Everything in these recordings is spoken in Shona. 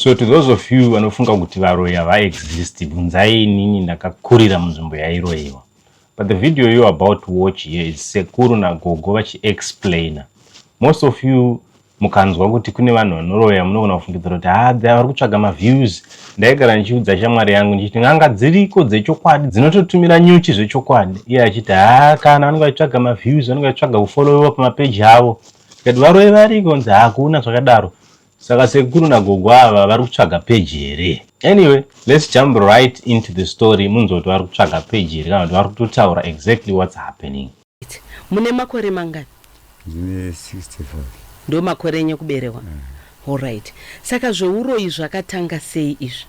So to those of you vanofunga kuti varoyi havaexist, bvunzai inini ndakakurira munzvimbo yairoyiwa. But the video you're about to watch here is sekuru nagogo vachiexplaina. Most of you mukanzwa kuti kune vanhu vanoroya, munogona kufungidzira kuti ha, vari kutsvaga maviews. Ndaigara ndichiudza shamwari yangu ndichiti n'anga dziriko dzechokwadi dzinototumira nyuchi zvechokwadi. Iye achiti ha, kana vanenge vachitsvaga maviews, vanenge vachitsvaga kufollowiwa pamapeji avo. Tikati varoyi variko, nzi hakuna zvakadaro. Saka sekuru nagogo ava vari kutsvaga peji here? Anyway, let's jump right into the story, munzwa kuti vari kutsvaga peji here kana kuti vari kutotaura exactly what's happening. Mune makore mangani? Ndine 65. Ndo makore enyu ekuberekwa? Alright, saka zveuroyi zvakatanga sei izvi?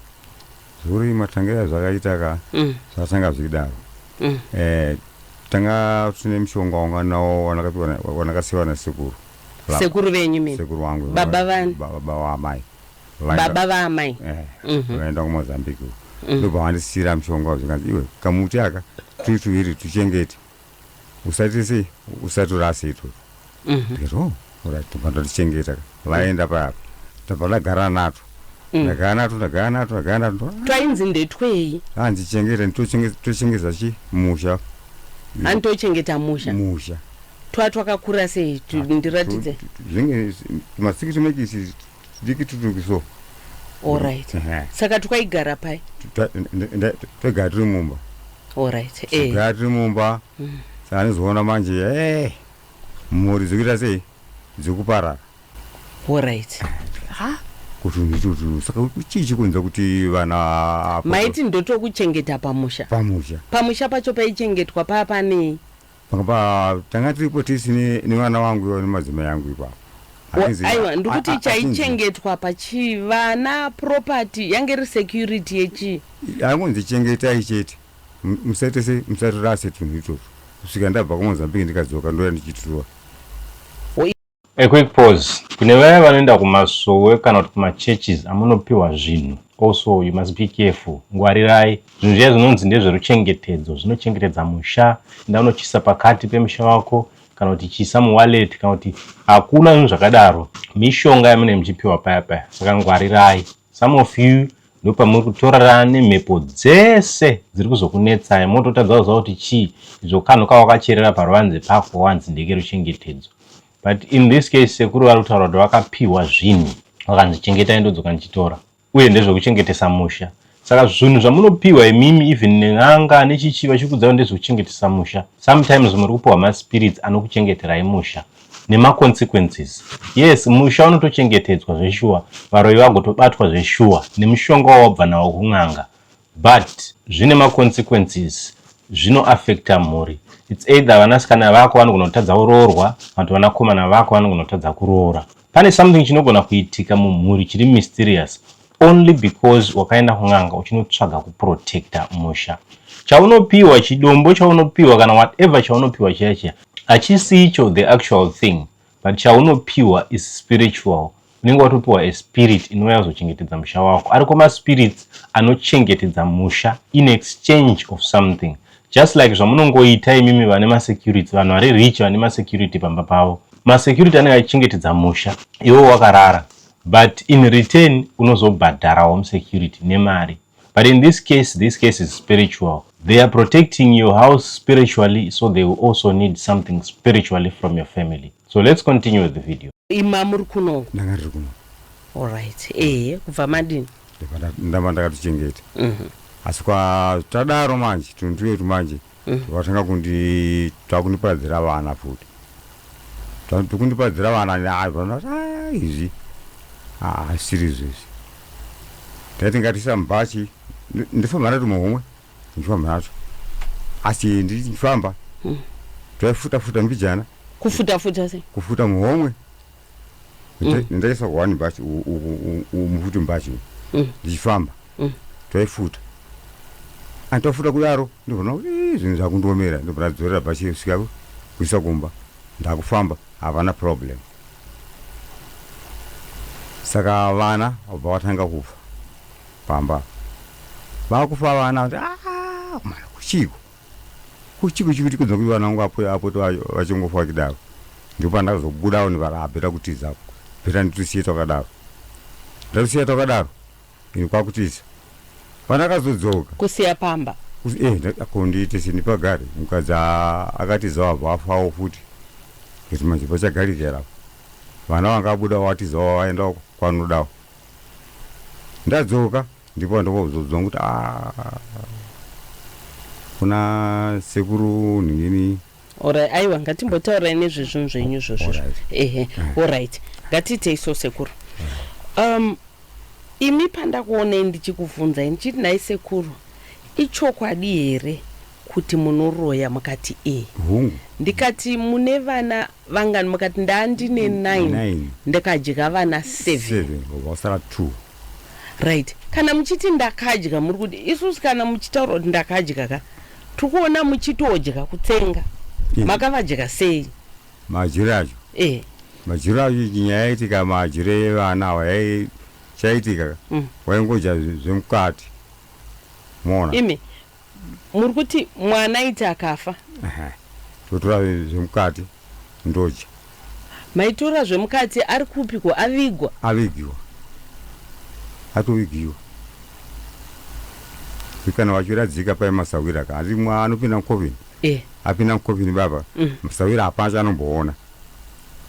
Zvouri matangira zvakaita ka, zvakatanga zvikidaro. Tanga tine mushonga wanga nawo wanakapiwa, wanakasiyiwa nasekuru. Sekuru venyu mimi? Sekuru wangu. Baba vani? Baba waamai. Baba vaamai. Vaenda kuMozambique, ndobva vandisiyira mushonga. Zvikanzi, "Iwe, kamuti aka turi tuviri, tuchengete, usaite sei, usatorase itoro." Ndikati, "Oh, alright." Ndobva ndatichengeta ka. Vaenda payapa, ndabva ndagara natwo, ndagara natwo, ndagara natwo, ndagara natwo. Twainzi ndetwei? Hanzi chengeta, tochengeza chi musha. Hanitochengeta musha? Musha. Twa twakakura sei? Ndiratidze. Zvinge tumasiki tumekisi tudiki tuduki so. Alright. Saka twaigara pai? Twagara tiri mumba. Alright. Tagara tiri mumba. Saka ndizoona manje mhuri dzikuita sei, dzikuparara. Kuti nditutu, saka chii chikunza kuti vana Maiti ndotokuchengeta pamusha? Pamusha. Pamusha pacho paichengetwa paa panei? Panga pa tanga tiripo tisi nevana vangu ivo nemadzimai angu ipapo. Aiwa, ndikuti chaichengetwa pachivana, property yange iri security yechii? Angonzi chengetai chete, musaite sei, musatorase tunhu itwotwo kusvika ndabva kuMozambique, ndikadzoka ndoya ndichitura. A quick pause. Kune vaya vanoenda kumasowe kana kuti kumachurches amunopiwa zvinhu, also you must be careful. Ngwarirai zvinhu zviya zvinonzi ndezveruchengetedzo, zvinochengetedza musha, enda unochisa pakati pemusha wako kana kuti chiisa muwallet kana kuti, hakuna zvinhu zvakadaro. Mishonga yamunenge muchipiwa paya paya. Saka ngwarirai. Some of you ndopamuri kutorarana nemhepo dzese dziri kuzokunetsai, mototadza kuziva kuti chii izvo. Kanhu kawakacherera paruvanze pako wanzi ndekeruchengetedzo. But in this case sekuru vari kutaura kuti vakapiwa zvinhu, vakanzi chengetai, ndodzoka ndichitora, uye ndezvekuchengetesa musha. Saka zvinhu zvamunopiwa imimi, even nen'anga nechichi vachikudza kuti ndezvekuchengetesa musha, sometimes muri kupiwa maspirits anokuchengeterai musha nemaconsequences. Yes, musha unotochengetedzwa zveshuwa, varoyi vagotobatwa zveshuwa nemushonga wawabva nawo kun'anga, but zvine maconsequences, zvinoaffecta mhuri. It's either vanasikana vako vanogona kutadza kuroorwa kana kuti vanakomana vako vanogona kutadza kuroora. Pane something chinogona kuitika mumhuri chiri mysterious only because wakaenda kun'anga uchinotsvaga kuprotecta musha. Chaunopiwa, chidombo chaunopiwa kana whatever chaunopiwa chiya chiya, hachisicho the actual thing, but chaunopiwa is spiritual. Unenge watopiwa a spirit inouya kuzochengetedza musha wako. Ariko maspirits anochengetedza musha in exchange of something, just like zvamunongoita imimi vane masecurity. Vanhu vari rich vane masecurity pamba pavo, masecurity anenge achichengetedza musha iwo wakarara, but in return unozobhadharawo musecurity nemari. But in this case, this case is spiritual. They are protecting your house spiritually, so they will also need something spiritually from your family. So let's continue with the video. Ima muri kuno? Ndanga ndiri kuno. Alright, ehe, kubva madini? Ndamba ndakatichengeta. Asi kwa tadaro manje, tunhu twetu manje vatanga kundi takundiparadzira vana futi. Tikundipadzira vana, izvi hasiri izvezvi. Taiti ngatisa mubhachi, ndifamba nato muhomwe, ndifamba nato, asi ndichifamba taifuta futa mbijana. Kufuta futa sei? Kufuta muhomwe. Ndaisa one bhachi mufuti mubhachi, ndichifamba taifuta. Antafuta kudaro, ndobona kuti zvinhu zvakundiomera, ndobva ndadzorera bhachi kusvika kuisa kumba. Ndakufamba, hapana problem. Saka vana vabva vatanga kufa pamba. Vakufa vana kuti, "Ah, mana, kuchiko kuchiko chikuti kunza kuti vana vangu apo apo vachingofa kudaro?" Ndipo ndakazobudawo ndikati, "Better kutiza, better nditusiye twakadaro." Ndatusiya twakadaro. Ini kwakutiza. Pandakazodzoka Kusiya pamba? Kondiite sendipagare. Mukadzi akatizawo, abva afawo futi, kuti manje pachagarika here apa? Vana vangabuda, watizawo, vaenda kwanodawo. Ndadzoka, ndipo ndikozodzwa kuti a kuna sekuru nhingini. Alright, aiwa, ngatimbotaurai nezvezvinhu zvenyu izvozvo. Alright. Ehe, alright, ngatiitei so, sekuru. Imi pandakuonai ndichikubvunzai ndichiti, "Nhai sekuru, ichokwadi here kuti munoroya?" Mukati, "E." Hungu. Ndikati, "Mune vana vangani?" Mukati, "Ndandine 9." 9. Ndikadya vana 7. 7, wasara 2. Right, kana muchiti ndakadya, muri kuti isusu kana muchitaura kuti ndakadya ka, tiri kuona muchitodya, kutsenga. Makavadya sei? Madyiro acho? Madyiro acho, nyaya yaitika madyiro evana ava chaitika, waingodya zvemukati, mona. Imi muri kuti mwana aiti akafa? Ehe. Totora zvemukati, ndodya. Maitora zvemukati ari kupiko, avigwa? Avigiwa, atovigiwa. Kana vachiradzika pai masawira ka, ati mwa anopinda mucoffin. Apinda mucoffin baba, masawira hapana chanomboona,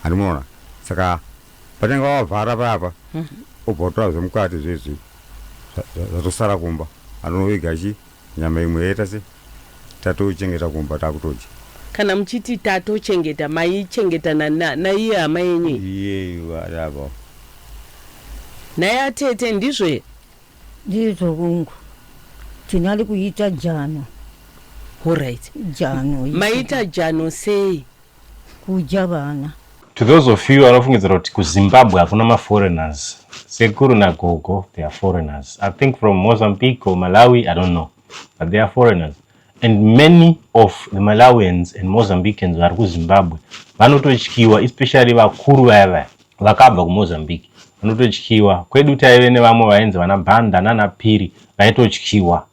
handimuona. Saka patinenge vavavhara payapa, obva utora zvemukati zvezvi zvatosara kumba, anoviga chi nyama imwe yaita se tatochengeta kumba, takutodya. Kana muchiti tatochengeta, maichengeta naiye hama yenyu iyi? Iye apa. Naye atete, ndizvo here? Ndizvo, kungu tinali kuita jano. Alright. Jano. Maita jano sei? Kudya vana. To those of you vanofungidzira kuti kuZimbabwe hakuna maforeigners, sekuru nagogo, they are foreigners. I think from Mozambique or Malawi, I don't know, but they are foreigners, and many of the Malawians and Mozambicans vari kuZimbabwe vanototyiwa, especially vakuru vaya vaya vakabva kuMozambique vanototyiwa. Kwedu taive nevamwe vainzi vana Bhanda nana Piri, vaitotyiwa.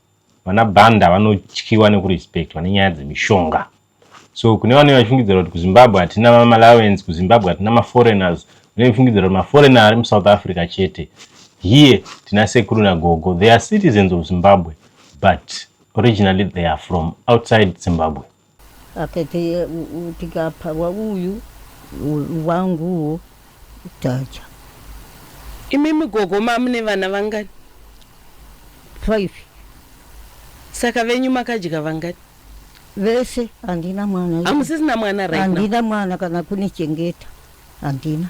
Vana Bhanda vanotyiwa nekurespectwa nenyaya dzemishonga. So kune vanenge vachifungidzira kuti kuZimbabwe hatina maMalawians, kuZimbabwe hatina maforeigners, vanenge vachifungidzira kuti maforeigner ari muSouth Africa chete, here tina sekuru nagogo. They are citizens of Zimbabwe, but originally they are from outside Zimbabwe. Akati tikapa uyu wanguwo tacha. Imimi gogo, mamune vana vangani? 5. Saka venyu makadya vangani? Vese, handina mwana. Hamusisina mwana right now? Handina mwana, kana kunichengeta handina.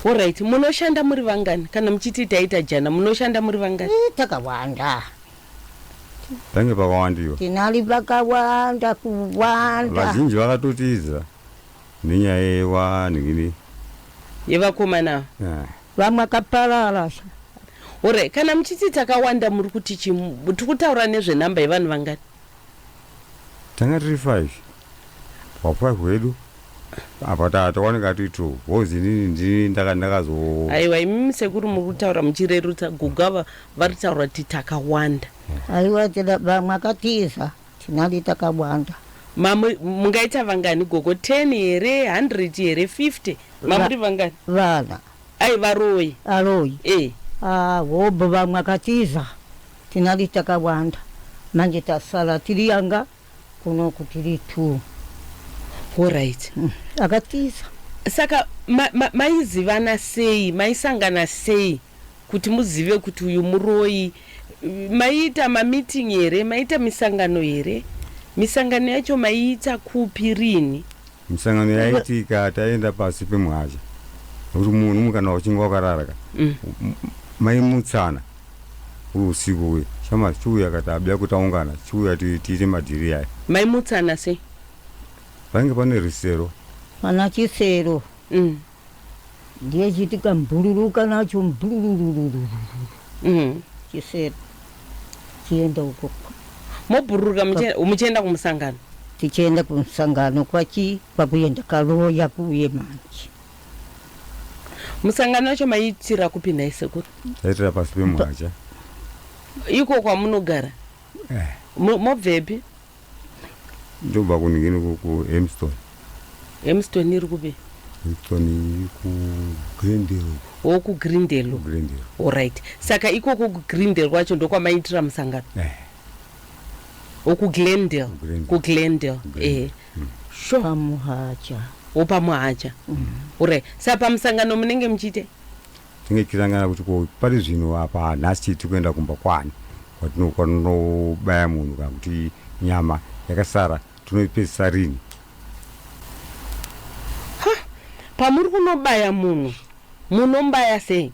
Alright, munoshanda muri vangani? Kana muchiti taita jana, munoshanda muri vangani? Takawanda. Pange pakawandiwa. Tinali vakawanda, kuwanda. Vazhinji vakatotiza nenyaya yewanhingini. Yevakomana ava? Vamwe akaparara. Alright, kana muchiti takawanda, muri kuti chi? Tiri kutaura nezvenhamba yevanhu vangani? Tanga tiri 5, pa5 hwedu apa tawanenge tiri 2, because inini ndini ndakazo Aiwa, imimi sekuru muri kutaura muchirerutsa. Gogo ava vari kutaura kuti takawanda. Aiwa, vamwe akatiza, tinali takawanda. Mamu mungaita vangani, gogo? 10 here, 100 here, 50? Mamuri vangani? Vana? Ai, varoyi. Aroyi? E. Ah, hobo, vamwe akatiza, tinali takawanda. Manje tasala tiri yanga kunoku tiri two. Alright. Akatiza. Saka maizivana sei, maisangana sei kuti muzive kuti uyu muroyi? Maiita mameeting here? Maiita misangano here? Misangano yacho maiita kupi, rini? Misangano yaitika, taenda pasi pemwacha, nekuti munhu kana uchinge wakarara ka, maimutsana uri usiku uye chama chiuya kati abuya kuti aungana, chiuya tiite madhiri aya. Maimutsana sei? Painge pane rusero. Pana chisero. Ndiye chitika mbhururuka nacho, mbhururururu. Chisero chienda uko. Mobhururuka muchienda kumusangano? Tichienda kumusangano kwachi kwakuenda karoya kuuye manje. Musangano wacho maiitira kupi nhai sekuru? Taitira pasi pemwacha. Iko kwamunogara? Eh. Mobvepi? Ndobva kuningini kuHemston. Hemston iri kupi? Livingstone kuGreendale. Wo kuGreendale. Greendale. Alright, saka ikoko kuGreendale kwacho ndokwamaiitira musangano? Eh. Wo kuGlendale? KuGlendale. KuGlendale. Glendale. Ehe, sure. Pamuhacha. Wopamuhacha. Alright, saka pamusangano munenge muchiite? Tinge tichisangana kuti ko pari zvino apa nhasi tiri kuenda kumba kwani kwatinobaya munhu, kana kuti nyama yakasara tinoipedzisa rini? Pamuri kunobaya munhu, munombaya sei?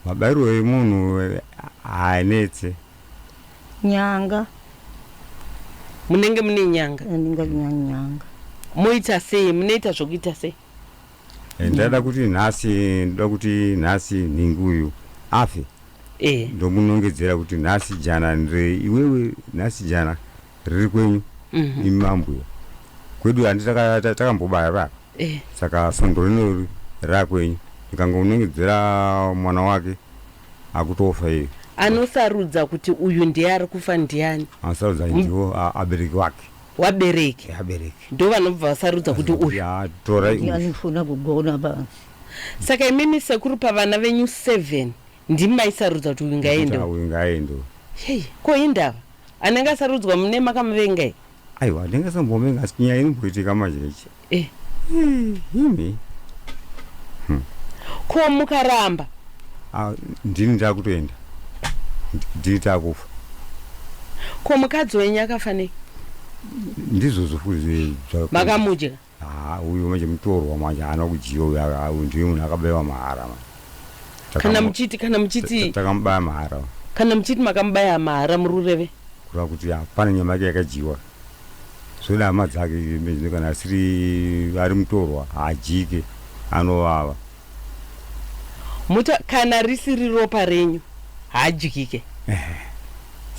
Mabayirwo emunhu haanetse. Nyanga. Munenge mune nyanga? Ndinga nyanga. Moita sei? Munoita zvokuita sei? Ndada kuti nhasi, ndoda kuti nhasi nhingi uyu afe. Ndomunongedzera kuti nhasi jana ndre iwewe, nhasi jana riri kwenyu. Imi mambuya kwedu handi takambobaya papa. Saka svondo rinori rakwenyu, ndikangomunongedzera mwana wake akutofa iye. Anosarudza kuti uyu ndiye ari kufa ndiani? Anosarudza ndiwo abereki wake. Wabereki? Abereki. Ndo vanobva vasarudza kuti uyu. Ya, torai uyu. Anifuna kugona basi. Saka imimi sekuru, pavana venyu 7 ndimi maisarudza kuti uyu ngaende? Kuti uyu ngaende. Hei, ko indava anenge asarudzwa mune makamuvenga here? Aiwa, ndingasombomenga, asi nyaya inomboitika manje ichi. Imi. Ko mukaramba? Ah, ndini ndakutoenda, ndini takufa. Ko mukadzi wenyu akafa nei? Ndizvozvo futi. Makamudya? Ah, uyu manje mutorwa manje, haana kudyiwa uyu. Uyu ndiye munhu akabayiwa mahara manje. Kana muchiti, kana muchiti Takamubaya mahara. Kana muchiti makamubaya mahara, muri kureve? Kureva kuti hapana nyama yake yakadyiwa. Zvoda hama dzake manje, kana asiri ari mutorwa haadyike, anovava. Muta kana risiri ropa renyu haadyike.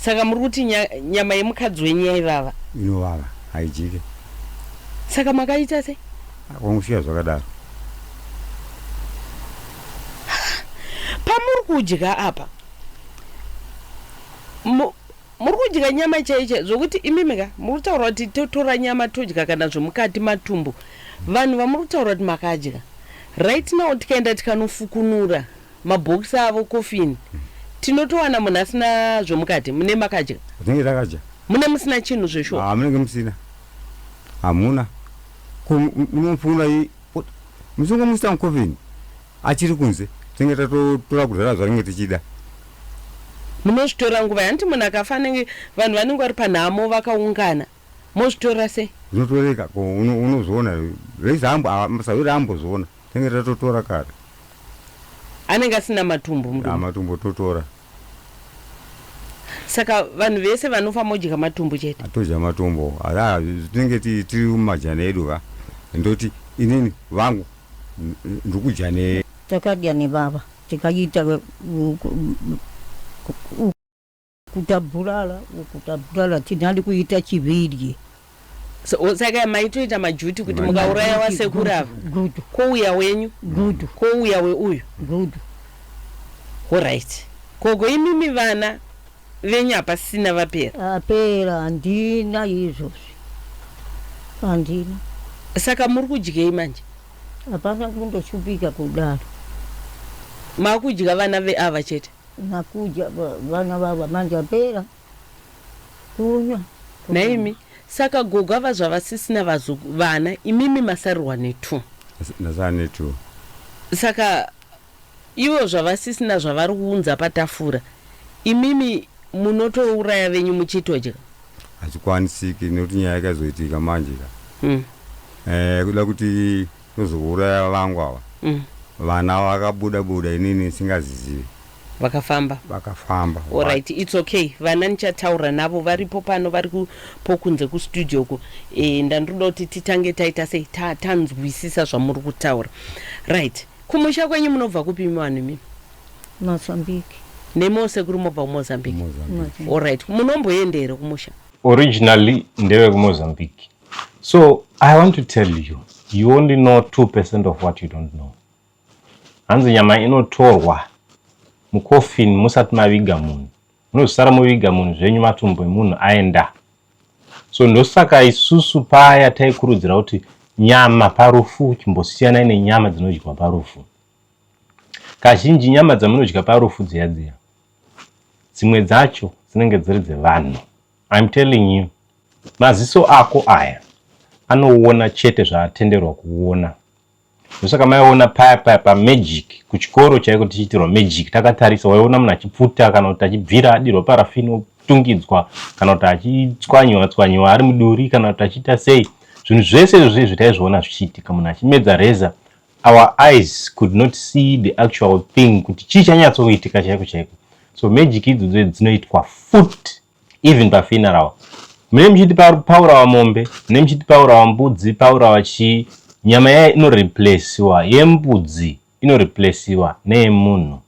Saka muri kuti nyama yemukadzi wenyu yaivava? Inovava, haidyike. Saka makaita sei? Kwangosvika zvakadaro. Pamuri kudya apa, muri kudya nyama chaicho, zvokuti imimi ka muri kutaura kuti totora nyama todya kana zvomukati matumbu. Vanhu vamuri kutaura kuti makadya, right now tikaenda tikanofukunura mabhokisi avo, coffin, tinotowana munhu asina zvomukati. Mune makadya? Tinenge takadya. Mune musina chinhu zveshuwa? Ah, munenge musina, hamuna. Ko munofunga musingomuisa mucoffin achiri kunze? Tinenge tatotora kudhara zvatinenge tichida. Munozvitora nguva? Hanti munhu akafa anenge, vanhu vanenge vari panhamo vakaungana, mozvitora sei? Zvinotoreka. Ko unozviona vese, masawiri ambozviona, tinenge tatotora kare. Anenge asina matumbu mudumbu? Matumbu totora. Saka vanhu vese vanofa modya matumbu chete? Atodya matumbu. Aa, tinenge tiri mumajana edu ka, ndoti inini vangu ndikudya ne Takadya nebaba, tikaita kutabhurala ukutabhurala, tinali kuita chiviri. So, saka maitoita majuti kuti mukauraya wasekuru ava, Gudu. Kouya wenyu? Gudu. Kouya weuyu? Gudu. Alright, gogo, imimi vana venyu hapasina, vapera? Apera, handina izvozvi, handina. Saka muri kudyei manje? Hapana, kundoshupika kudaro. Makudya vana veava chete? Nakudya vana vava manje, apera kunywa. Naimi saka gogo ava zvavasisina vana, imimi masarirwa ne2? Ndasara ne2. Saka ivo zvavasisina zvavari kuunza patafura, imimi munotouraya venyu muchitodya? Hazvikwanisiki, nekuti nyaya yakazoitika manje ka, kuda kuti tozouraya vangu ava, vana vakabuda buda inini singazizivi. Vakafamba? Vakafamba. Alright, it's okay. Vana ndichataura navo, varipo pano, vari kupo kunze kustudio ku. Ndandoda kuti titange taita sei, tanzwisisa zvamuri kutaura. Right, kumusha kwenyu munobva kupi imi vanhu imimi? Mozambique. Nemose kuri mobva kuMozambique? Mozambique. Alright, munomboenda here kumusha? Originally ndevekuMozambique. So I want to tell you, you only know 2% of what you don't know. Hanzi nyama inotorwa mucoffin musati maviga munhu. Munozosara muviga munhu zvenyu, matumbu emunhu aenda. So ndosaka isusu paya taikurudzira kuti Nyama parufu, chimbosiyanai nenyama dzinodyiwa parufu. Kazhinji nyama dzamunodya parufu dziya dziya, dzimwe dzacho dzinenge dziri dzevanhu. I'm telling you, maziso ako aya anoona chete zvaatenderwa kuona. Ndosaka maiona paya paya pamagic kuchikoro chaiko tichiitirwa magic takatarisa, waiona munhu achipfuta kana kuti achibvira adirwa parafini otungidzwa kana kuti achitswanyiwa tswanyiwa ari muduri kana kuti achiita sei. Zvinhu zvese izvozvo izvi taizviona zvichiitika, munhu achimedza reza. Our eyes could not see the actual thing kuti chii chanyatsoitika chaiko chaiko. So magic idzodzo dzinoitwa futi even pafuneral. Mune muchiti paurawa mombe, mune muchiti paurawa mbudzi, paurawa chii, nyama yaya inoreplaceiwa yembudzi inoreplaceiwa neyemunhu.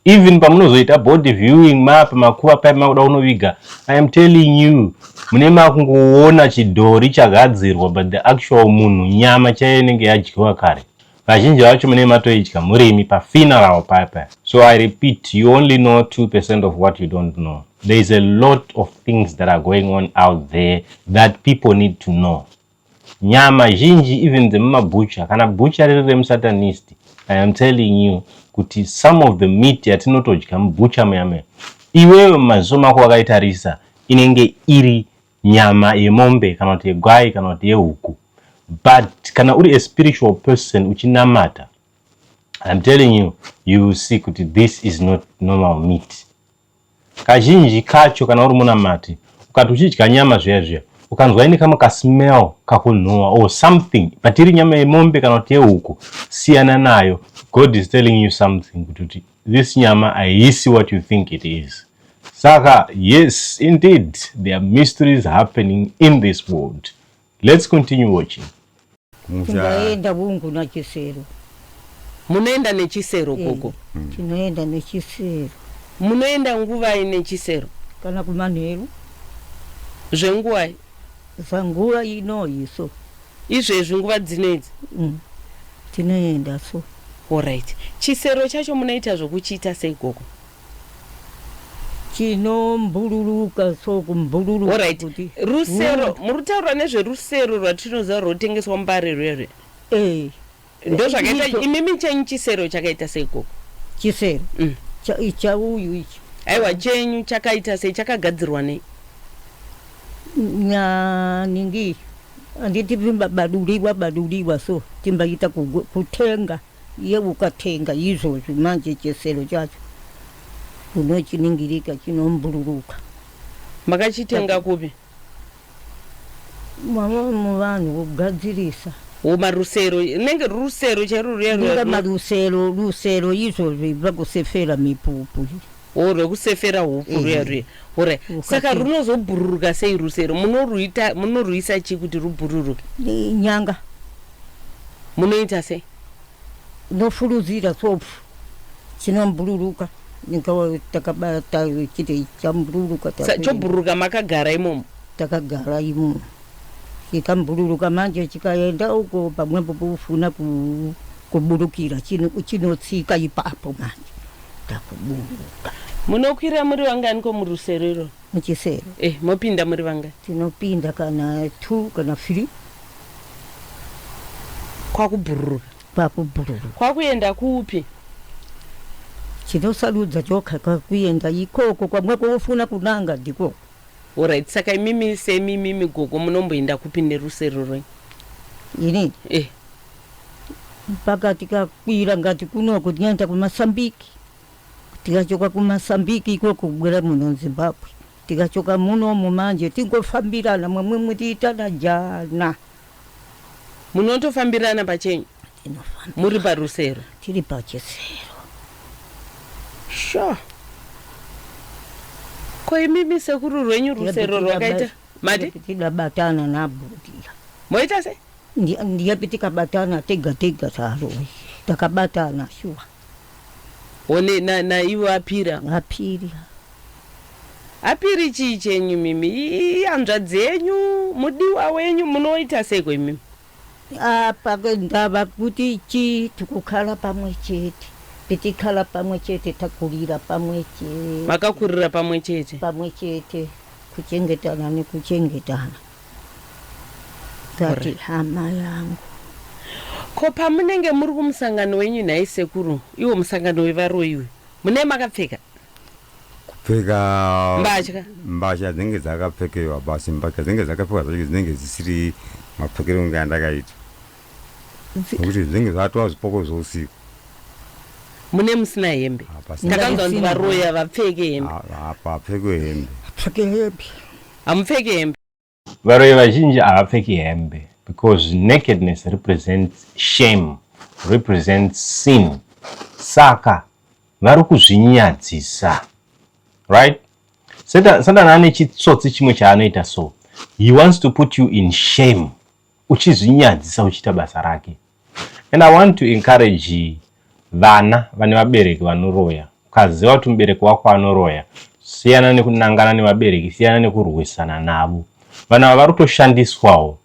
Even pamunozoita body viewing mapa makuva paya makuda kunoviga, I am telling you, mune makungoona chidhori chagadzirwa, but the actual munhu nyama chaiyo inenge yadyiwa kare. Vazhinji vacho mune matoidya murimi pafuneral paya paya. So I repeat, you only know 2% of what you don't know. There is a lot of things that are going on out there that people need to know. Nyama zhinji even dzemumabhucha, kana bhucha riri remusatanist, I am telling you kuti some of the meat yatinotodya mubhucha muya muya, iwewe mumaziso mako wakaitarisa inenge iri nyama yemombe kana kuti yegwai kana kuti yehuku, but kana uri a spiritual person uchinamata, I'm telling you, you will see kuti this is not normal meat. Kazhinji kacho kana uri munamati, ukati uchidya nyama zviya zviya, ukanzwa ine kamwe kasmell kakunhuhwa or something, but iri nyama yemombe kana kuti yehuku, siyana nayo. God is telling you something kuti this nyama haisi what you think it is. Saka yes, indeed, there are mysteries happening in this world. Let's continue watching. Kumusha. Tingaenda bungu nachisero. Munoenda nechisero, gogo? Tinoenda nechisero. Munoenda nguvai nechisero? Kana kumanheru. Zvenguvai? Zanguva inoyi so. Izvezvi nguva dzino idzi? Tinoenda so. Alright, chisero chacho munoita zvokuchiita sei, gogo? Chinombuluruka so, kumbuluruka. Alright. Kuti Rusero, muri kutaura nezverusero rwatinoziva rwotengeswa mumbare rwerwe? Eh. Ndo zvakaita. Icho. Imimi chenyu chisero chakaita sei, gogo? Chisero? Chauyu ichi. Aiwa, chenyu chakaita sei, chakagadzirwa nei? Nyaningi handiti baduliwa baduliwa so, timbaita kutenga iye ukatenga izvozvi manje chisero chacho unochiningirika chinombuluruka. Makachitenga kupi? Mama muvanhu kugadzirisa. Wo marusero, rinenge rurusero chairo ruya? Ninga Ruya. Marusero, rusero izvozvi vakusefera mipupu. O, rwekusefera hupfu ruya ruya, ora. Saka runozobhururuka sei rusero? Munoruita, munoruisa chii kuti rubhururuke? Nyanga. Munoita sei? Nofuruzira sopfu, chinombuluruka, ninga takabata chiti chambuluruka. Chobhururuka makagara imomo? Takagara imomo, chikambuluruka manje chikaenda uko pamwepo pofuna kuburukira, chinotsika ipapo manje takuburuka. Munokwira muri vanganiko murusero iroro? Muchisero? Eh, mopinda muri vangani? Tinopinda kana two kana three. Kwakubhururuka? Kwakubhururuka. Kwakuenda kupi? Chinosarudza chokha kwakuenda ikoko kwamweko wofuna kunanga ndikoko. Alright, saka imimi semimimi gogo munomboenda kupi nerusero rwenyu? Inini? Eh. Mpaka tikakwira ngati kunoko tinoenda kumasambiki, tikachoka kumasambiki ikoko kubwera muno Zimbabwe, tikachoka munomu manje tingofambirana mwamwemwe tiitana jana. Munotofambirana pachenyu? Tinofamba. Muri parusero? Tiri pachisero. Sure. Ko imimi sekuru, rwenyu rusero rwakaita mati? Tidabatana nabhutia. Moita sei? Ndiyapi tikabatana tega tega taro, takabatana shuwa. One naivo apira? Apiri. Apiri chii chenyu mimi? Hanzvadzi yenyu, mudiwa wenyu, munoita seiko imimi? Apa ndava kuti chi tikukhala pamwe chete, tichikhala pamwe chete, takurira pamwe chete. Makakurira pamwe chete? Pamwe chete, kuchengetana nekuchengetana, tati hama yangu. Ko pamunenge muri kumusangano wenyu nhai sekuru, iwo musangano wevaroyi uyu, mune makapfeka? Kupfeka mbatya. Mbatya dzinenge dzakapfekewa basi, mbatya dzinenge dzakapfekwa dzacho dzinenge dzisiri mapfekero kunge andakaita, nekuti zvinenge zvatova zvipoko zvousiku. Mune musina hembe? Hapasina. Ndakanzwa kunzi Musina. varoyi havapfeke hembe. Hapapfekwe hembe. Pfeke hembe. Hamupfeke hembe. Varoyi vazhinji havapfeki hembe because nakedness represents shame, represents sin. Saka vari kuzvinyadzisa, right? Satani ane chitsotsi chimwe chaanoita, so he wants to put you in shame, uchizvinyadzisa uchiita basa rake. And I want to encourage vana vane vabereki vanoroya. Ukaziva kuti mubereki wako anoroya, siyana nekunangana nevabereki, siyana nekurwisana navo. Vanhu ava vari kutoshandiswawo.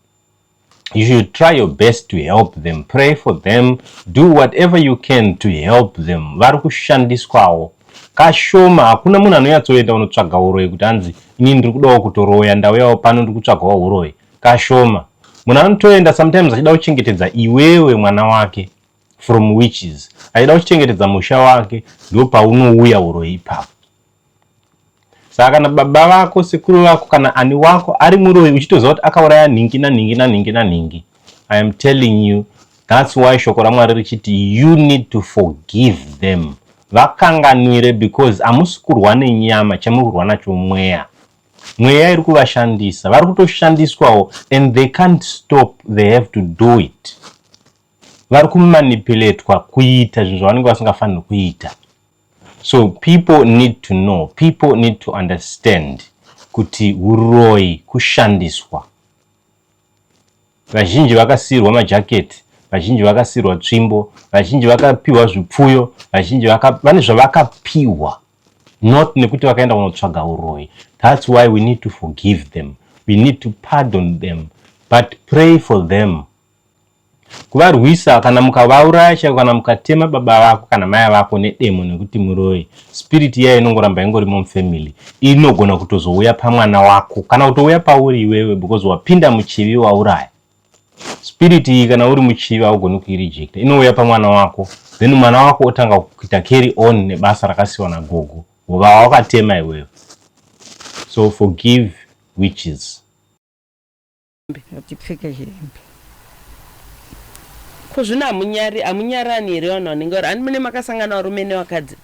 You should try your best to help them, pray for them, do whatever you can to help them. Vari kushandiswawo kashoma. Hakuna munhu anonyatsoenda unotsvaga uroyi kuti anzi, "Inini ndiri kudawo kutoroya, ndauyawo pano, ndiri kutsvagawo uroyi." Kashoma. Munhu anotoenda sometimes achida kuchengetedza iwewe mwana wake from witches, achida kuchengetedza musha wake. Ndo paunouya uroyi ipapo. Saka kana baba vako, sekuru vako, kana ani wako ari muroyi, uchitoziva kuti akauraya nhingi nanhingi nanhingi nanhingi, I am telling you, that's why shoko raMwari richiti you need to forgive them, vakanganwire, because hamusi kurwa nenyama, chamuri kurwa nacho mweya. Mweya iri kuvashandisa, vari kutoshandiswawo, and they can't stop, they have to do it. Vari kumanipulatwa kuita zvinhu zvavanenge vasingafaniri kuita. So people need to know, people need to understand kuti uroyi kushandiswa. Vazhinji vakasiyirwa majaketi, vazhinji vakasiyirwa tsvimbo, vazhinji vakapiwa zvipfuyo, vazhinji vane zvavakapiwa, not nekuti vakaenda kunotsvaga uroyi. That's why we need to forgive them, we need to pardon them, but pray for them. Kuvarwisa, kana mukavauraya chaiko, kana mukatema baba vako kana mai vako nedemo nekuti muroyi, spirit iyayo inongoramba ingorimo mufamily. Inogona kutozouya pamwana wako kana kutouya pauri iwewe, because wapinda muchivi, wauraya. Spirit iyi, kana uri muchivi, haugoni kuirejecta. Inouya pamwana wako, then mwana wako otanga kuita carry on nebasa rakasiyiwa nagogo vava wakatema iwewe. So forgive witches. Hatipfeke hembe. Ko zvino hamunyari, hamunyarani here vanhu vanenge vari handi mune makasangana varume nevakadzi?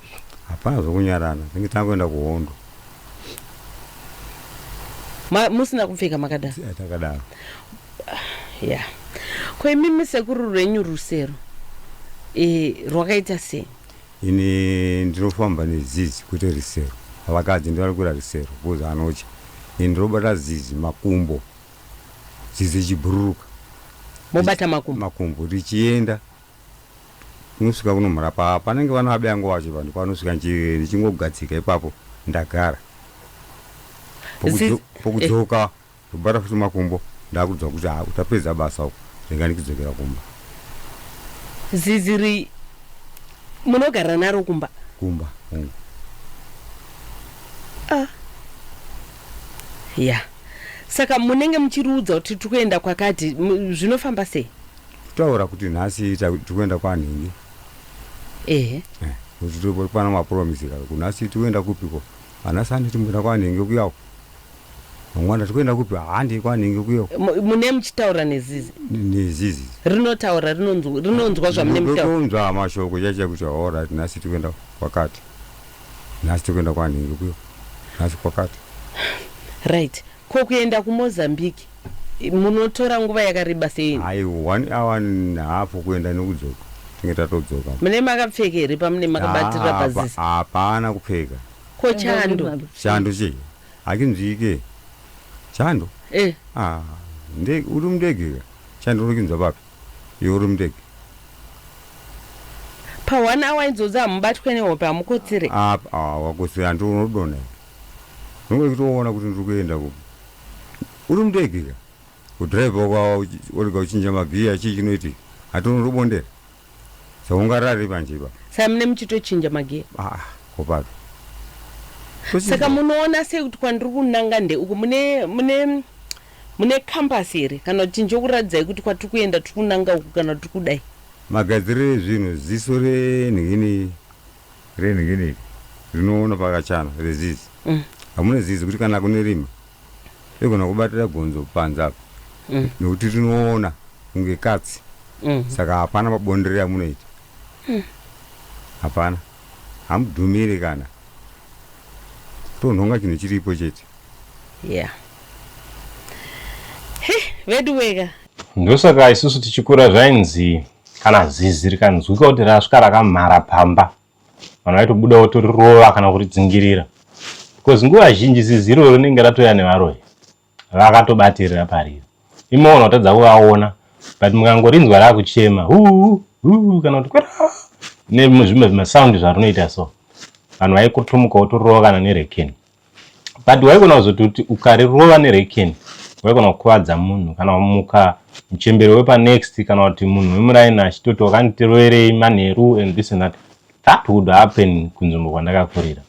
Hapana zvokunyarana, tinge tangoenda kuhondo. Musina kupfeka, makadaro? Takadaro. Ya, ko imimi sekuru, rwenyu rusero rwakaita sei? Ini ndinofamba nezizi, kwete risero. Vakadzi ndivari kuita risero because anotya. Ini ndinobata zizi makumbo, zizi ichibhururuka. Mobata makumbo? Makumbo. Richienda kunosvika kunomhara pa panenge vana vabeyangu vacho vanhu panosvika, ndichingogadzika ipapo ndagara. Pokudzoka ndobata futi makumbo, ndakudzoka kuti ha, utapedza basa uko, rega ndikudzokera kumba. Zizi ri munogara naro kumba? Kumba, hongu. Ah. Ya, saka munenge muchiriudza kuti tiri kuenda kwakati, zvinofamba sei? Kutaura kuti nhasi tikuenda kwanhingi. Kuti pana mapromise ka, kunhasi tikuenda kupiko, anhasi handi timboenda kwanhingi kuyako, mangwana tikuenda kupi, handi kwanhingi kuyako. Mune muchitaura nezizi? Nezizi. Rinotaura, rinonzwa zvamune mutaura? Rinonzwa mashoko chacho kuti alright, nhasi tikuenda kwakati, nhasi tikuenda kwanhingi kuyo, nhasi kwakati. Right. Ko kuenda kuMozambique munotora nguva yakareba sei? Hai, one hour and half kuenda nekudzoka, tinge tatodzoka. Mune makapfeka here pamune makabatirira pazizi? Hapana kupfeka. Ko chando? Chando chii? Hakinzwike chando. Ah, uri mundege ka, chando unokinzwa papi iwe uri mundege? Pa one hour idzodzo hamubatwe nehope, hamukotsire? Apa ah, wakotsira handi unodonha, unenge uchitoona kuti ndiri kuenda kupi uri mundege ka. Kudhiraivha urega uchinja magiya, chii chinoitika, hati unotobondera, saka ungarari panje ipapo. Saka mune muchitochinja magiya? Ah, kopato. Saka munoona sei kuti kwandiri kunanga ndeuku? Mune compass here, kana kuti njokuratidzai kuti kwatiri kuenda tiri kunanga uku, kana kuti tiri kudai? Magadziriro ezvinhu, ziso renhingini renhingini rinoona pakachana rezizi. Hamuna zizi kuti kana kune rima rigona kubatira gonzo panze apa nekuti rinoona kunge katsi. Saka hapana mabonderero amunoita. Hapana. Hamudhumiri kana. Tonhonga chinhu chiripo chete. Yeah. He, vedu wega. Ndosaka isusu tichikura zvainzi kana zizi rikanzwika kuti rasvika rakamhara pamba, vanhu vaitobuda votorirova kana kuridzingirira, because nguva zhinji zizi iroro rinenge ratouya nevaroyi vakatobatirira pariri. Imoona kutadza kuvaona, but mukangorinzwa rakuchema huu huu kana kuti kwera nezvimwe zvimasaundi zvarinoita, so vanhu vaikutomuka votorova kana nerekeni. But waigona kuzoti kuti ukarirova nerekeni, waigona kukuvadza munhu kana wamuka muchembere wepanext kana kuti munhu wemuraini achitoti wakanditiroverei manheru and this and that. That would happen kunzvimbo kwandakakurira.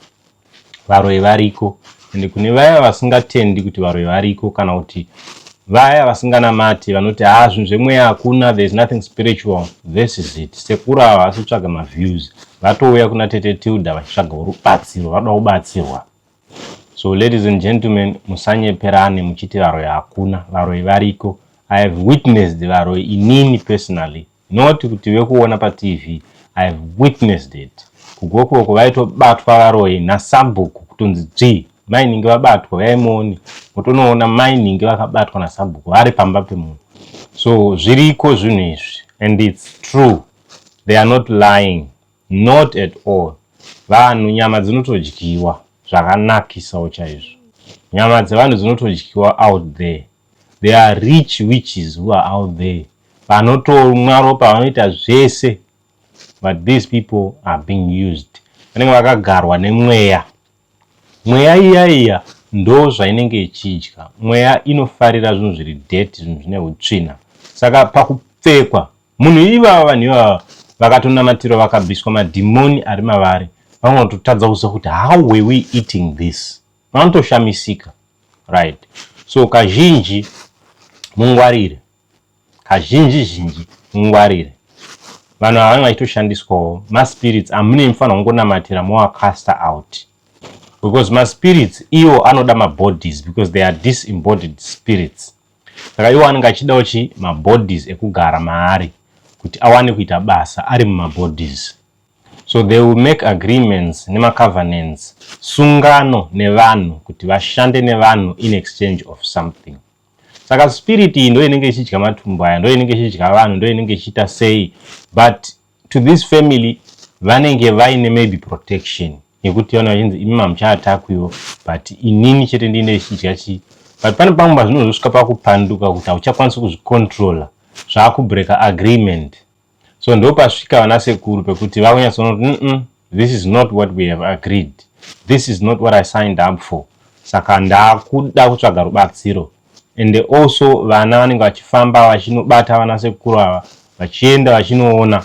Varoyi variko, and kune vaya vasingatendi kuti varoyi variko kana kuti vaya vasinganamati vanoti ha, zvinhu zvemweya hakuna, there is nothing spiritual, this is it. Sekuru ava vasi kutsvaga maviews, vatouya kuna Tete Tilda vachitsvagawo rubatsiro, vanoda kubatsirwa. So ladies and gentlemen, musanyeperane muchiti varoyi hakuna. Varoyi variko. I have witnessed varoyi inini personally, not kuti vekuona paTV. I have witnessed it. KuGokoko vaitobatwa varoyi nasabhuku, kutonzi dzvi, mainingi vabatwa, vaimuoni mutonoona mainingi vakabatwa nasabhuku vari pamba pemunhu. So zviriko zvinhu izvi, and it's true, they are not lying, not at all. Vanhu, nyama dzinotodyiwa zvakanakisawo chaizvo. Nyama dzevanhu dzinotodyiwa out there. There are rich witches who are out there, vanotomwa ropa, vanoita zvese, but these people are being used. Vanenge vakagarwa nemweya. Mweya iya iya ndo zvainenge ichidya. Mweya inofarira zvinhu zviri dirty, zvinhu zvine utsvina. Saka pakupfekwa munhu ivava, vanhu ivava vakatonamatirwa, vakabviswa madhimoni ari mavari, vanototadza kuziva kuti how were we eating this. Vanotoshamisika, right? So kazhinji mungwarire, kazhinji zhinji mungwarire. Vanhu ava vanenge vachitoshandiswawo maspirits amune mufanira kungonamatira mowacasta out, because maspirits iwo anoda mabodies, because they are disembodied spirits. Saka iwo anenge achidawo chi mabodies ekugara maari kuti awane kuita basa ari mumabodies. So they will make agreements nemacovenants, sungano nevanhu kuti vashande nevanhu in exchange of something. Saka spirit iyi ndo inenge ichidya matumbu aya, ndo inenge ichidya vanhu, ndo inenge ichiita sei. But to this family vanenge vaine maybe protection yekuti vana vachinzi imi mamuchaatakwiwo, but inini chete ndine ichidya chii. But pane pamwe pazvinozosvika pakupanduka kuti hauchakwanisi kuzvicontrola, zvaakubreaka agreement. So ndo pasvika vana sekuru pekuti vakunyatsoona kuti this is not what we have agreed, this is not what I signed up for, saka ndakuda kutsvaga rubatsiro. And also vana vanenge vachifamba vachinobata vana sekuru ava, vachienda vachinoona.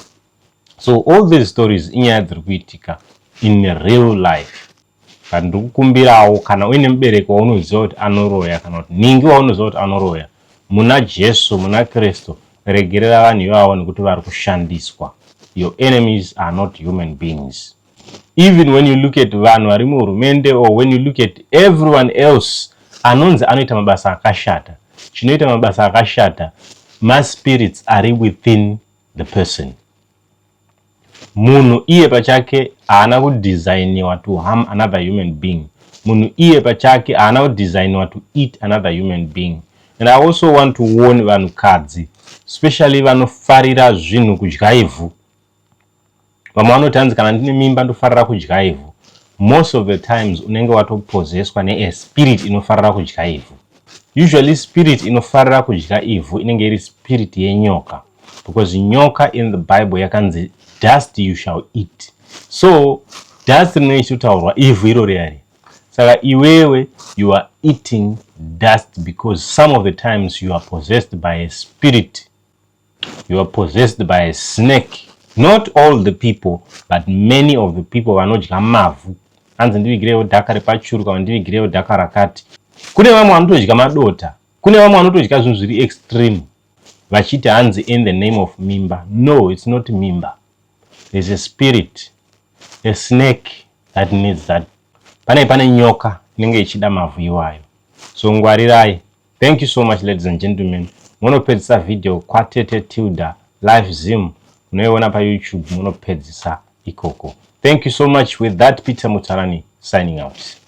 So all these stories inyaya dziri kuitika in real life. But ndiri kukumbirawo, kana uine mubereki waunoziva kuti anoroya kana kuti ningi waunoziva kuti anoroya, muna Jesu, muna Kristu, regerera vanhu ivavo nekuti vari kushandiswa. Your enemies are not human beings. Even when you look at vanhu vari muhurumende or when you look at everyone else anonzi anoita mabasa akashata, chinoita mabasa akashata maspirits ari within the person. Munhu iye pachake haana kudhisainiwa to harm another human being. Munhu iye pachake haana kudhisainiwa to eat another human being. And I also want to warn vanhukadzi, especially vanofarira zvinhu, kudya ivhu. Vamwe vanoti hanzi kana ndine mimba ndofarira kudya ivhu. Most of the times unenge watopozeswa neaspirit inofarira kudya ivhu. Usually spirit inofarira kudya ivhu inenge iri spirit yenyoka, because nyoka in the Bible yakanzi, "Dust you shall eat." So dust rinenge ichitotaurwa ivhu iro riyari. Saka iwewe you are eating dust because some of the times you are possessed by a spirit, you are possessed by a snake. Not all the people, but many of the people vanodya mavhu, hanzi ndivigirewo dhaka repachuru kana ndivigirewo dhaka rakati. Kune vamwe vanotodya madota, kune vamwe vanotodya zvinhu zviri extreme. Vachiti hanzi in the name of mimba. No, it's not mimba. There's a spirit, a snake that needs that. Pane nyoka inenge ichida mavhu iwayo. So ngwarirai. Thank you so much, ladies and gentlemen. Munopedzisa video kwaTete Tilda Live Zim, munoiona paYouTube, munopedzisa ikoko. Thank you so much. With that, Peter Mutarani signing out.